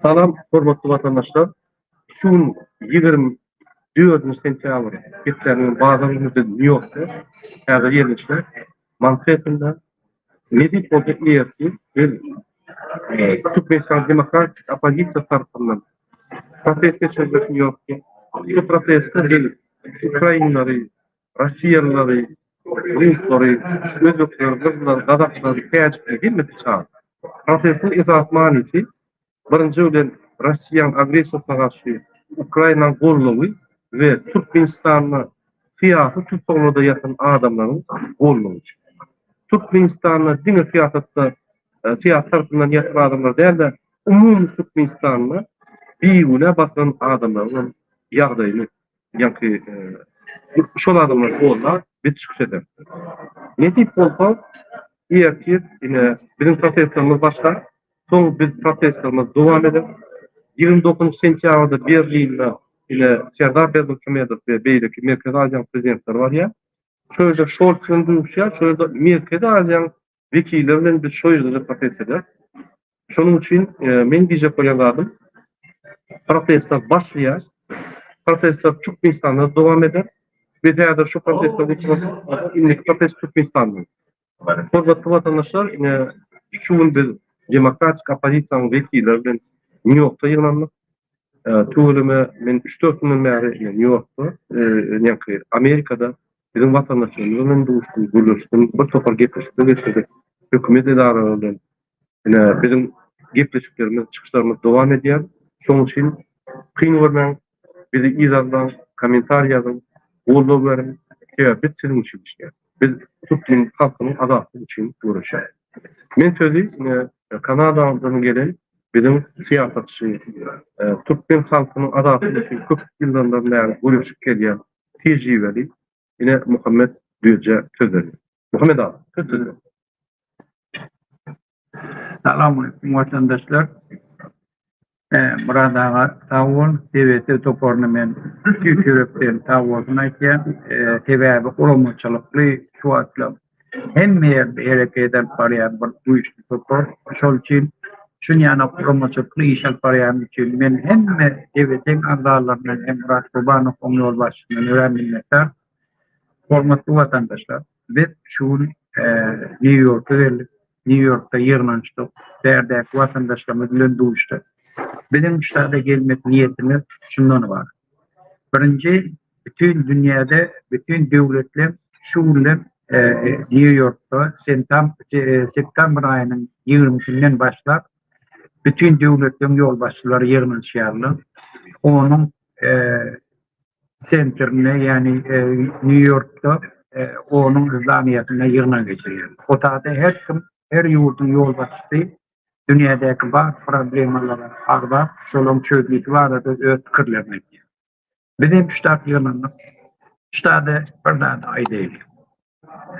Salam hormatly watandaşlar. Şu gün 24 sentýabr hepdäniň bazar güni biz Nýu-Ýorkda häzir ýerleşýän Manhettende nesip bolsa ertir biz Türkmenistan demokratik oppozisiýasy tarapyndan protest geçiriljek Nýu-Ýorkda. Şu protestde biz ukrainlary, Russiýalylary, ruslary, özbekleri, gyzlary, gazaklary, täjikleri hemmesi çagyr. Protestiň esasy manysy birinji bilen Russiýanyň agressiýasyna garşy Ukrainanyň goldawy we Türkmenistanda syýasy tussaglarda ýatan adamlaryň goldawy. Türkmenistanda diňe syýasatda syýasy tarapyndan ýatan adamlar däl-de, umumy Türkmenistanda bigünä basylan adamlaryň hem ýagdaýyny Ýaňky şol adamlar goldar, biz çykyş ederis. Nesip bolsa, ertir ine biziň protestlerimiz başlar. Soň biz protestlerimizi dowam ederis. 29 sentýabrda Berlinde ine Serdar Berdimuhamedow we beýleki Merkezi Aziýanyň prezidentleri barýar. Şo ýerde Şolz bilen duşýar, şo ýerde Merkezi Aziýanyň wekilleri bilen biz şo ýerde-de protest ederis. Şonuň üçin men diýjek bolýan zadym, protestler başlaýar. Protestler Türkmenistanda dowam eder. Biz häzir şu protestler indiki protest Türkmenistanda. Hormatly watandaşlar, ine şu gün biz demokratik oppozisiýanyň wekilleri bilen Nýu-Ýorkda ýygnandyk. Tüweleme men üç-dört günden bäri Nýu-Ýorkda, ýaňky Amerikada biziň watandaşlarymyz bilen duşdum, gürleşdim, bir topar gepleşikler geçirdik hökümet edaralary bilen. Ine, biziň gepleşiklerimiz, çykyşlarymyz dowam edýär. Şonuň üçin kyn görmäň, bizi yzarlaň, kommentariý ýazyň, goldaw beriň. Sebäbi biz siziň üçin işleýäris. Biz türkmen halkynyň azatlygy üçin göreşýäris. Men sözi ine Kanadadan gelen biziň syýasatçy, türkmen halkynyň azatlygy üçin köp ýyllardan bäri göreşip gelýän tejribeli ine Muhammet Düýejä söz berýän. Muhammet aga, söz sizde. Salam watandaşlar. Myrat aga sag bol. TBT toparyna men tüýs ýürekden sag bolsun aýtýan. Sebäbi guramaçylykly şu wagtlar hemme ýerde hereket alyp barýan bir güýçli topar. Şol üçin şunýana guramaçylykly iş alyp barýany üçin men hemme TBT-iň agzalaryndan hem Myrat Gurbanowyň ýolbaşçysyndan örän minnetdar. Hormatly watandaşlar, biz şu gün Nýu-Ýorka geldik. Nýu-Ýorkda ýygnanyşdyk. Bärdäki watandaşlarymyz bilen duşdyk. Biziň ştada gelmek niýetimiz şundan ybarat. Birinji, bütin dünýäde, bütin döwletler şu günler Nýu-Ýorkda septembr aýynyň ýigrimisinden başlap, bütin döwletleriň ýolbaşçylary ýygnanyşýarlar. Onuň sentrinde, ýagny Nýu-Ýorkda onuň zdaniýasynda ýygnak geçirýär. O taýda her kim, her ýurduň ýolbaşçysy dünýädäki bar problemalary agzap, şolaryň çözgüti barada öz pikirlerini aýdýar. Biz hem şu taýda ýygnandyk. Şu taýda bir zady aýdaýly.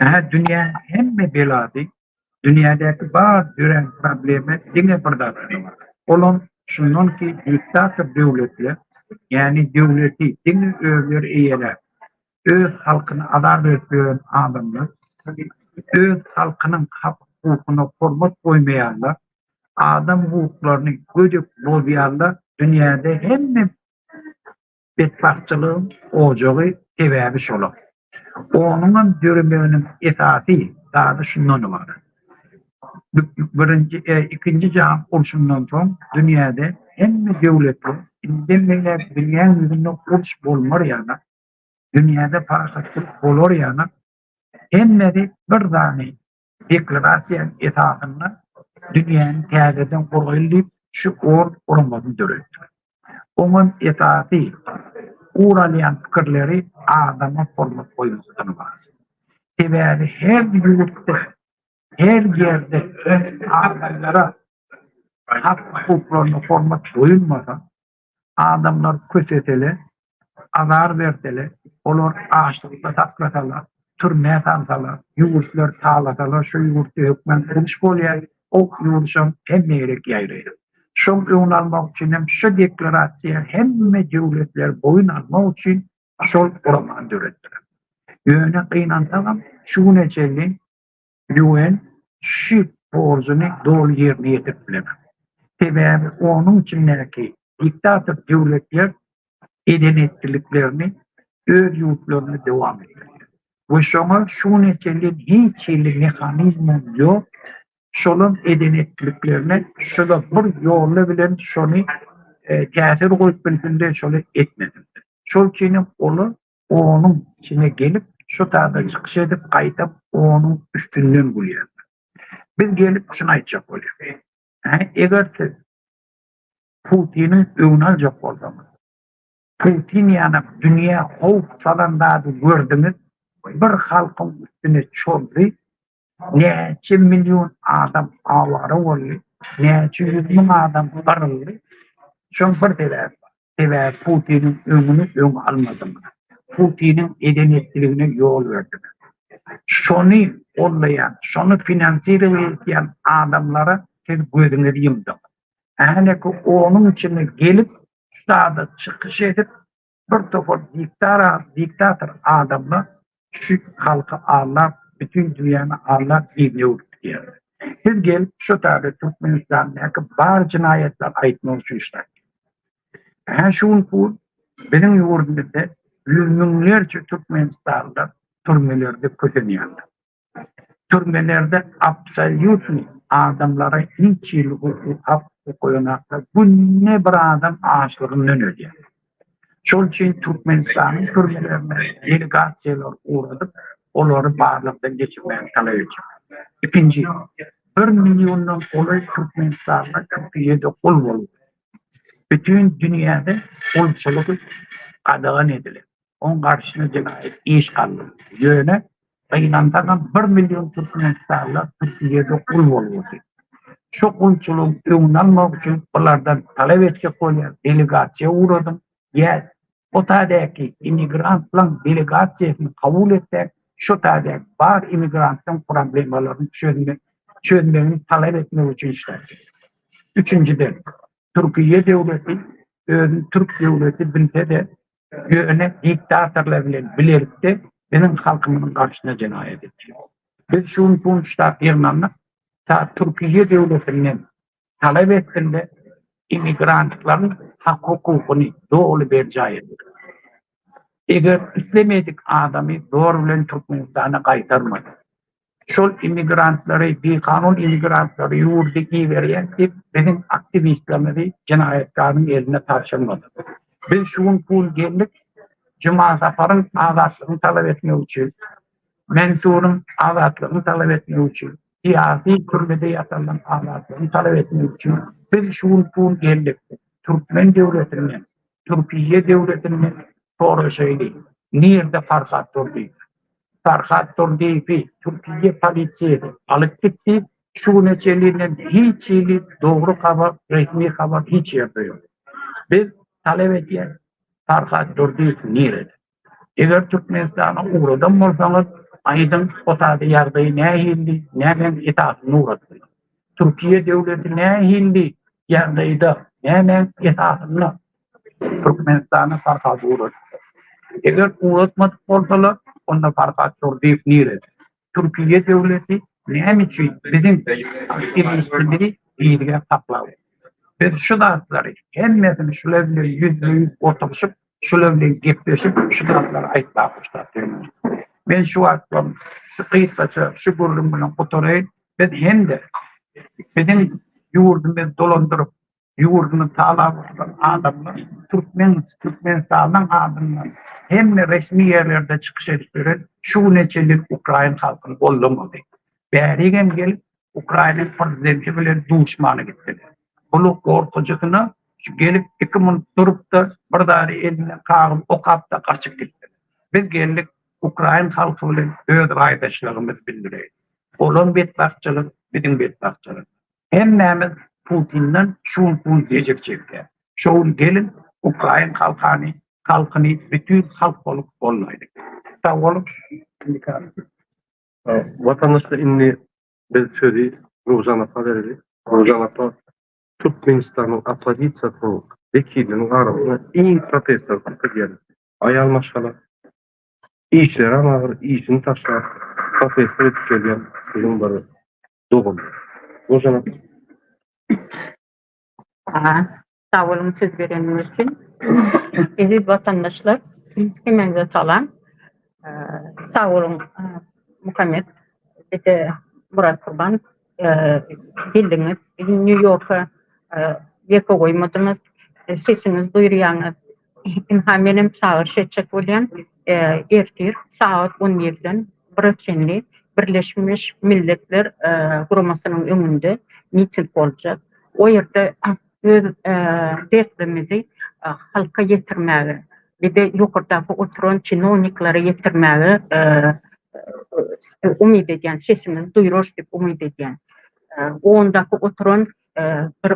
Hä, dünýäniň hemme belasy Dünýädäki bar dörän problema diňe bir zatdan ybarat. Olam şundan ki diktator döwletler, ýagny döwleti diňe özleri eýeläp, öz halkyny azar berip ýören adamlar, öz halkynyň hak-hukukyna hormat goýmaýanlar, adam hukuklaryny gödek bozýanlar dünýäde hemme Betbagtçylygyň ojagy sebäbi şolar. Onuňam döremeginiň esasy zady şundan ybarat. Birinji, ikinji jahan urşundan soň dünýäde hemme döwletler indem beýläk dünýäň ýüzünde uruş bolmar ýanak, dünýäde parahatçylyk bolar ýanak hemmesi bir zany deklarasiýanyň esasynda dünýäni täzeden guraýly diýip şu or guramasyny döretdiler. Oňam esasy ugur alýan pikirleri adama hormat goýmakdan ybarat. Sebäbi her ýurtda, her ýerde adamlara hak-hukuklaryna hormat goýulmasa, Adamlar kösesele, azar bersele, olar açlykda saklasalar, türmä salsalar, ýurtlary talasalar, şo ýurtda hökman uruş bolýar, o uruşam hemme ýere ýaýraýar. Şoň öňüni almak üçin hem şo deklarasiýa hemme döwletler boýun almak üçin şol guramany döretdiler. Ýöne gynansagam şu güne çenli UN şu. borjuny doly ýerine ýetirip bilenok. Sebäbi onuň içindäki diktator döwletler eden-etdiliklerini öz ýurtlarynda dowam etdirýär. We şoňa şu güne çenli hiç hili mehanizmem ýok, şolaň eden-etdiliklerine şola bir ýoly bilen şony täsir goýup bilsinler, şony etmesinler. Şol üçinem olar onuň içine gelip, şu taýda çykyş edip, gaýtam onuň üstünden gülýärler. Biz gelip şuny aýtjak bolýas. Hä, eger siz Putiniň öňüni aljak bolsaňyz, Putin ýanak dünýä howp salan zady gördüňiz, bir halkyň üstüne çozdy, näçe million adam awara boldy, näçe ýüz müň adam gyryldy. Şoň bir sebäbi bar. Sebäbi Putiniň öňüni öň almadyňyz. Putiniň eden-etdiligine ýol berdiňiz. Şony gollaýan, şony finansirowat edýän adamlara siz gözüňizi ýumduňyz. Häleki onuň içine gelip şu zada çykyş edip bir topar diktara diktator adamlar şu halky aldap bütin dünýäni aldap yzyna öwrüp gidýärler. Siz gelip şu taýda Türkmenistandaky bar jenaýatlary aýtmak üçin ştat. Hä şu günki gün biziň ýurdumyzda ýüz müňlerçe türkmenistanlylar türmelerde kösenýärler. Türmelerde absolýutny adamlara hiç hili hukuk hak goýanaklar günde bir adam açlygyndan ölýär. Şol üçin Türkmenistanyň türmelerine delegasiýalar ugradyp olary barlagdan geçirmegi talap etjek. Ikinji, bir milliondan golaý türkmenistanly Türkiýede gul bolup bütin dünýäde gulçulyk gadagan edilen. Oň garşysyna jenaýat iş galdyryldy. Ýöne, gynansagam bir million türkmenistanlylar Türkiýede gul bolup otyr. Şu gulçulygyň öňüni almak üçin bulardan talap etjek bolýar, delegasiýa ugradyň, ýa o taýdaky immigrantlaň delegasiýasyny kabul etseň, şu taýdaky bar immigrantlaň problemalaryny çözmek çözmegini talap etmek üçin işläp gerek. Üçünjiden, Türkiýe döwleti özüni türk döwleti bilse-de, Ýöne diktatorlar bilen bilelikde biziň halkymyzyň garşysyna jenaýat etdiler. Biz şu gün Punçda ýygnandyk, ta Türkiýe döwletinden talap etsinler, immigrantlaryň hak-hukukyny doly berjaý etsin. Eger islemedik adamy zor bilen Türkmenistana gaýtarmasyn. Şol immigrantlary, bikanun immigrantlary ýurda iberýän diýip, biziň aktiwistlerimizi jenaýatkaryň eline tabşyrmadyk. Biz şu gün pul geldik, Juma Saparyň azatlygyny talap etmek üçin, Mensuryň azatlygyny talap etmek üçin, syýasy türmede ýatanlaryň azatlygyny talap etmek üçin biz şu gün pul geldik. Türkmen döwletinden, Türkiýe döwletinden soraşaýly, nirde Farhat Durdyýew? Farhat Durdyýewi Türkiýe polisiýasy alyp gitdi, şu güne çenli hiç hili dogry habar, resmi habar hiç ýerde ýok. Biz talap edýäris, Farhat Durdyýew nirede? Eger Türkmenistana ugradan bolsaňyz, aýdyň, o taýda ýagdaýy nähili, nämäň esasynda ugratdylar? Türkiýe döwleti nähili ýagdaýda, nämäň esasynda Türkmenistana Farhady ugratdylar? Eger ugratmadyk bolsalar, onda Farhat Durdyýew nirede? Türkiýe döwleti näme üçin biziň aktiwistimizi yzga saklap otyr? Biz şu zatlary hemmesini şular bilen ýüzbe-ýüz oturyşyp, şular bilen gepleşip, şu zatlary aýtmaga başlap durmuşdyk. Men şu wagtlam şu gysgaça şu gürrüň bilen gutaraýyn. Biz hem-de biziň ýurdumyzy dolandyryp, ýurduny talap oturan adamlar türkmen Türkmenistanyň adyndan hemme resmi ýerlerde çykyş edip ýören şu güne çenli ukrain halkyny gollamady. Bärigem gelip Ukrainanyň prezidenti bilen duşmana gitdiler. Bulu gorkujysyna şu gelip iki munt durupda bir zady elinden kagyz okapda gaçyp gitdiler. Biz geldik ukrain halky bilen öz raýdaşlygymyzy bildireýlik. Olaň betbagtçylygy biziň betbagtçylygymyz. Hemmämiz Putinden şu gün pul ejir çekýär. Şo gün geliň ukrain halkany halkyny bütin halk bolup gollaýlyk. Sag boluň. Watandaşlar indi biz sözi Nurjan apa bereli. Nurjan apa Türkmenistanyň oppozisiýasynyň wekilleriniň arasynda iň protestleri köp edýän aýal maşgala. Işlerem agyr, işini taşlap protestler edip gelýän biziň bir doganymyz. Nurjan apa. Sag boluň söz bereniňiz üçin. Eziz watandaşlar, hemmäňize salam. Sag boluň Muhammet bize Murat Kurbanow geldiňiz Nýu-Ýorka ýeke goýmadyňyz, sesiňizi duýurýaňyz. Ynha menem çagyryş etjek bolýan, ertir sagat on birden bire çenli Birleşmiş Milletler Guramasynyň öňünde miting boljak. O ýerde öz dertlerimizi halka ýetirmäge, bir-de ýokardaky oturan çinowniklere ýetirmäge umyt edýän, sesimizi duýurarys diýip umyt edýän. Ondaky oturan bir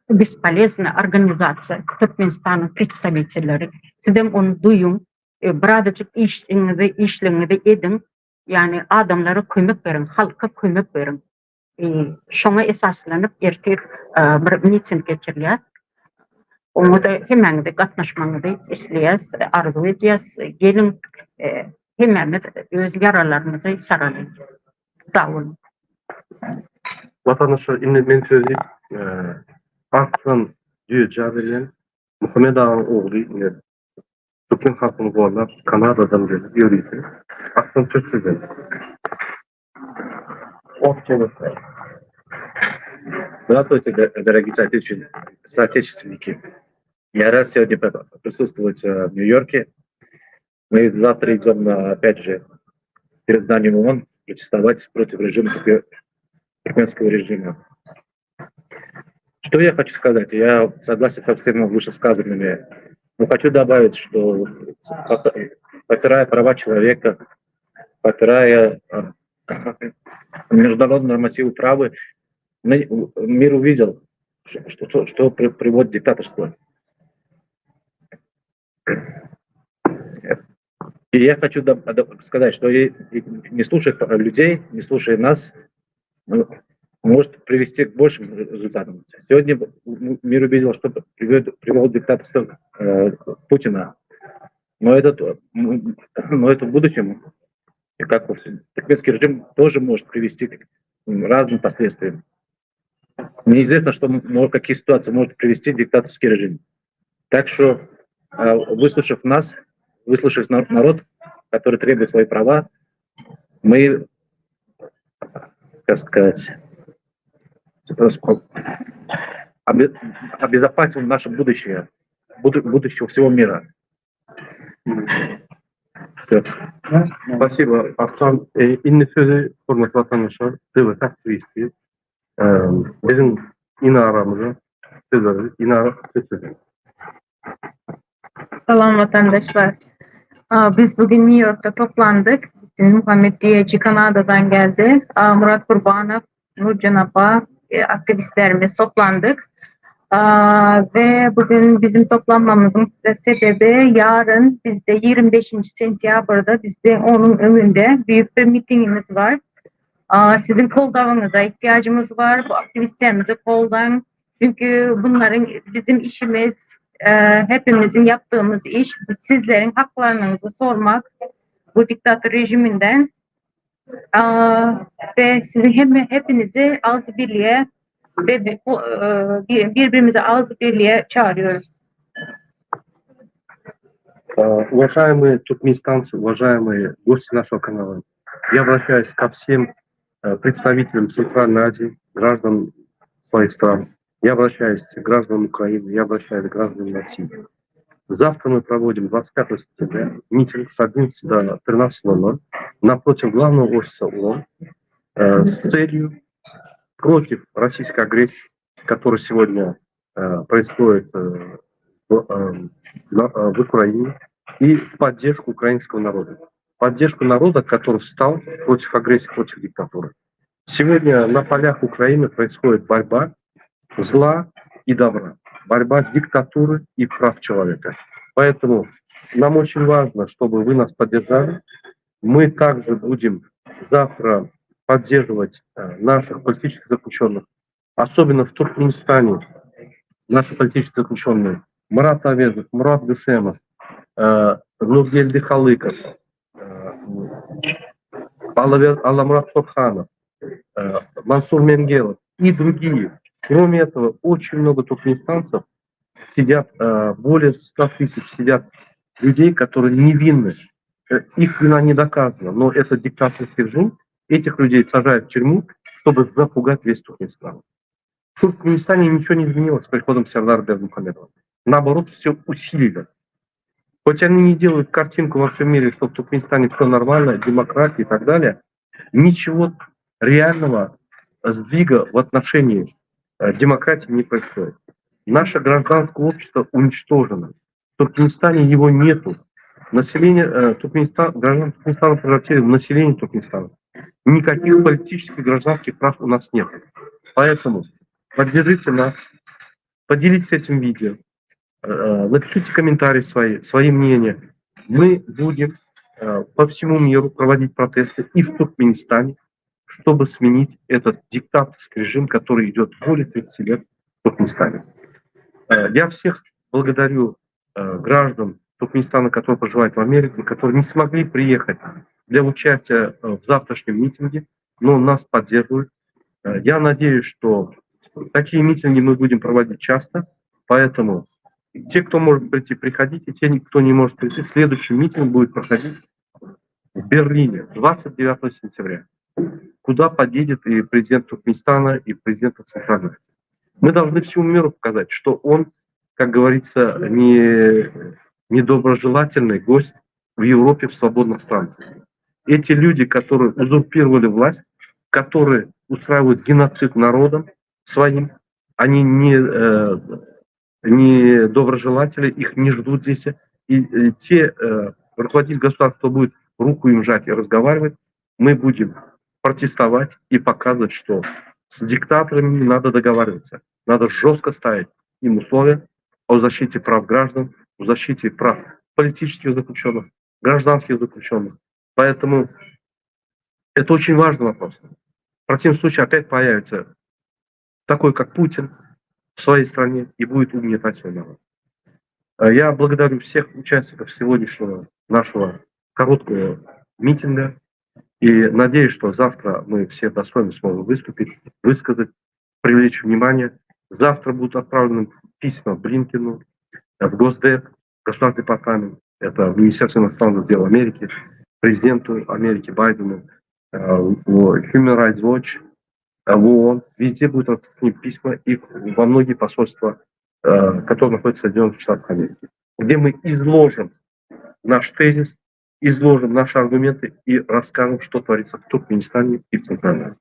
bespoleznyý organizasiýa, Türkmenistanyň predstawitelleri, sizem ony duýuň, birazajyk işiňizi, işligiňizi ediň, ýagny adamlara kömek beriň, halka kömek beriň. Şoňa esaslanyp ertir bir miting geçirilýär. Oňa-da hemmäňizi gatnaşmagyňyzy isleýäs, arzuw edýäs. Geliň, hemmämiz öz ýaralarymyzy saralyň. Sag boluň. Watandaşlar indi men sözi Arslan Düýejä berýän. Muhammet agaň ogly ine türkmen halkyny gollap Kanadadan gelip ýörite. Arslan söz sizden. Здравствуйте, дорогие соотечественники. Я рад сегодня присутствовать в Нью-Йорке. Мы завтра идем, на, опять же, перед зданием ООН протестовать против режима туркменского режима. Что я хочу сказать? Я согласен со всеми вышесказанными. Но хочу добавить, что попирая права человека, попирая международные нормативы права, мир увидел, что, что приводит диктаторство. И я хочу сказать, что не слушая людей, не слушая нас, может привести к большим результатам. Сегодня мир увидел, что привел диктаторство Путина. Но, этот, но это в будущем, как туркменский режим тоже может привести к разным последствиям. Неизвестно, что, какие ситуации может привести диктаторский режим. Так что, выслушав нас, выслушав народ, который требует свои права, мы, как сказать, обезопасим наше будущее, будущее всего мира. Все. Спасибо, Arslan. Indi sözi hormatly watandaşlar, döwlet aktiwisti, biziň Inaramyza söz berdi. Inara söz sizde. Salam watandaşlar. Biz bugün New York'ta toplandık. Muhammet Düýeji Kanadadan geldi. Murat Kurbanow, Nurjan apa, aktivistlerimiz toplandık. Ve bugün bizim toplanmamızın sebebi yarın bizde 25. sentyabrda bizde onun önünde büyük bir mitingimiz var. Siziň goldawyňyza ihtiyacımız var. Bu aktivistlerimizi goldaň. Çünkü bunların bizim işimiz, hepimizin yaptığımız iş sizlerin haklarınızı sormak bu diktatör rejiminden. Ve sizi hem hepinizi ağız birliğe ve birbirimizi ağız birliğe çağırıyoruz. Уважаемые туркменистанцы, уважаемые гости нашего канала, я обращаюсь ко всем представителям Центральной Азии, граждан своих стран. Я обращаюсь к гражданам Украины, я обращаюсь к гражданам России. Завтра мы проводим 25 сентября митинг с 11 до 13.00 напротив главного офиса ООН с целью против российской агрессии, которая сегодня происходит в, в Украине, и в поддержку украинского народа. Поддержку народа, который встал против агрессии, против диктатуры. Сегодня на полях Украины происходит борьба зла и добра, борьба диктатуры и прав человека. Поэтому нам очень важно, чтобы вы нас поддержали. Мы также будем завтра поддерживать наших политических заключенных, особенно в Туркменистане, наши политические заключенные Мурат Авезов, Мурат Гусемов, Нургельди Халыков, Алламурат Сокханов. Мансур Менгелов и другие. Кроме этого, очень много туркменистанцев сидят, более 100 тысяч сидят людей, которые невинны. Их вина не доказана, но это диктаторский режим. Этих людей сажают в тюрьму, чтобы запугать весь Туркменистан. В Туркменистане ничего не изменилось с приходом Сердара Бердымухамедова. Наоборот, все усилили. Хоть они не делают картинку во всем мире, что в Туркменистане все нормально, демократия и так далее, ничего реального сдвига в отношении демократии не происходит. Наше гражданское общество уничтожено. В Туркменистане его нету. Население Туркменистана, граждан Туркменистана превратили в население Туркменистана. Никаких политических гражданских прав у нас нет. Поэтому поддержите нас, поделитесь этим видео, напишите комментарии свои, свои мнения. Мы будем по всему миру проводить протесты и в Туркменистане, чтобы сменить этот диктаторский режим, который идет более 30 лет в Туркменистане. Я всех благодарю граждан Туркменистана, которые проживают в Америке, которые не смогли приехать для участия в завтрашнем митинге, но нас поддерживают. Я надеюсь, что такие митинги мы будем проводить часто, поэтому те, кто может прийти, приходите, те, кто не может прийти, следующий митинг будет проходить в Берлине 29 сентября, куда подъедет и президент Туркменистана, и президент Центральной Азии. Мы должны всему миру показать, что он, как говорится, не недоброжелательный гость в Европе, в свободных странах. Эти люди, которые узурпировали власть, которые устраивают геноцид народом своим, они не доброжелатели, их не ждут здесь. И те руководители государства, кто будет руку им жать и разговаривать, мы будем протестовать и показывать, что с диктаторами не надо договариваться. Надо жестко ставить им условия о защите прав граждан, о защите прав политических заключенных, гражданских заключенных. Поэтому это очень важный вопрос. В противном случае опять появится такой, как Путин, в своей стране и будет угнетать свой народ. Я благодарю всех участников сегодняшнего нашего короткого митинга и надеюсь, что завтра мы все достойно сможем выступить, высказать, привлечь внимание. Завтра будут отправлены письма Блинкену, в Госдеп, Государственный департамент, это в Министерство иностранных дел Америки, президенту Америки Байдену, в Human Rights Watch, в ООН. Везде будут распространены письма и во многие посольства, которые находятся в Соединенных Штатах Америки, где мы изложим наш тезис, изложим наши аргументы и расскажем, что творится в Туркменистане и в Центральной Азии.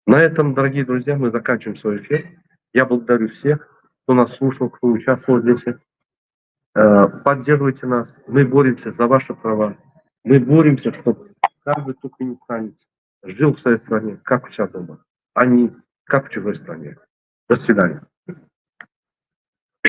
На этом, дорогие друзья, мы заканчиваем свой эфир. Я благодарю всех, кто нас слушал, кто участвовал здесь. Поддерживайте нас. Мы боремся за ваши права. Мы боремся, чтобы каждый туркменистанец жил в своей стране, как у себя дома, а не как в чужой стране. До свидания.